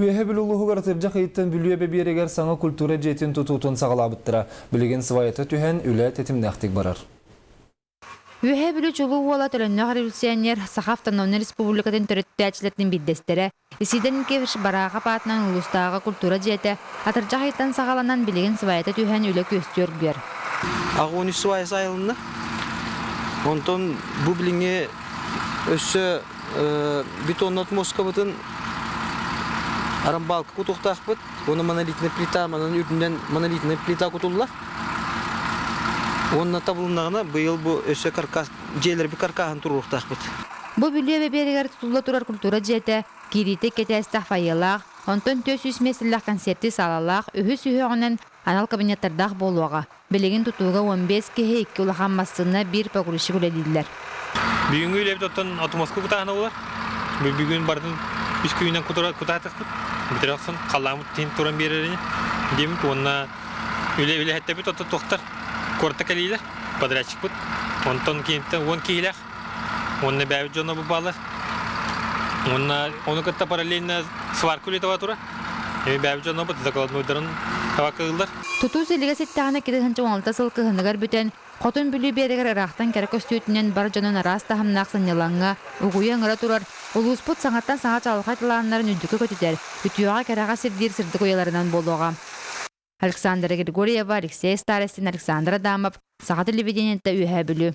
Үөһэ Бүлүү улууһугар атырдьах ыйыттан Бүлүү эбэ биэрэгэр саҥа культура дьиэтин тутуутун саҕалаабыттара. Билигин сваята түһэн, үлэ тэтимнээхтик барар. Үөһээ Бүлүү чулуу уола төлөннөөх революционер, Саха автономнай республикатын төрүттээччилэрин биирдэстэрэ Исидор Никифорович Бараахап аатынан улуустааҕы культура дьиэтэ атырдьах ыйтан саҕаланан билигин сваята түһэн үлэ күөстүү оргуйар. Аҕыс свая сайылынна. Онтон бу билиҥҥи өссө бетоннот муоскабытын арамбаалка кутуохтаахпыт. Уонна монолитная плита манан үрдүнэн монолитная плита кутуллар. Уонна табылыннаҕына быйыл бу өссө каркас дьиэлэрбит каркаһын туруохтаахпыт. Бу Бүлүү эбэ биэригэр тутулла турар культура дьиэтэ киириитэ кэтээстээх фойелаах, онтон 400 миэстэлээх концертыы саалалаах, үһүс сүһүөҕүнэн анал кабинеттардаах буолуоҕа. Билигин тутууга 15 киһи, икки улахан массыына, биир погрузчик үлэлииллэр. Бүгүҥҥү үлэбит оттон отумоска кутааһына буолар. Бүгүн барытын үс күнүнэн кутаатахпыт. Бүтэрэ охсон халлааммыт тиһин туран биэрэрини диэммит уонна үлэ үлэһиттэбит оттон туохтар куорта кэлиилэр подрядчикпыт. Онтон киинтэн 10 киһилээх уонна бэйэбит дьоно бу бааллар. Уонна ону кытта параллельно сварка үлэтэ тура. Эми бэйэбит дьонобут закладнойдарын табаккыыллар. Тутуу силигэ ситтэҕинэ 2016 сыл кыһыныгар бүтэн, Хотун Бүлүү биэрэгэр ыраахтан кэрэ көстүүтүнэн бар дьонун араас таһымнаах сынньалаҥҥа угуйа-ыҥыра турар, улууспут саҥаттан саҥа чаҕылхай талааннарын үрдүккэ көтүтэр, үтүөҕэ-кэрэҕэ сирдиир сырдык уйаларынан буолуоҕа. Александра Григорьева, Алексей Старостин, Александр Адамов, Саха телевидениетэ Үөһээ Бүлүү.